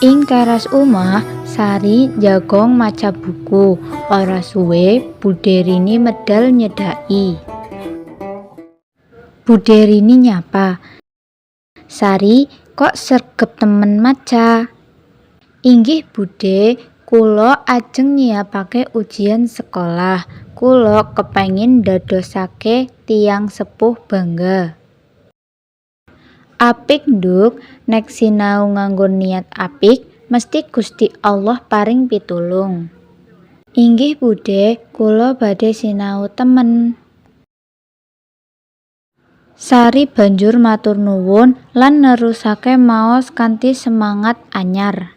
Ing teras omah, Sari njagong maca buku. Ora suwe, Budhe Rini medal nyedhaki. Budhe Rini nyapa, "Sari, kok sregep temen maca?" "Inggih, Budhe, kula ajeng nyiapake ujian sekolah. Kula kepengin ndadosake tiyang sepuh bangga." "Apik, Nduk, nek sinau nganggo niat apik, mesthi Gusti Allah paring pitulung." "Inggih, Budhe, kula badhe sinau temen." Sari banjur matur nuwun lan nerusake maos kanthi semangat anyar.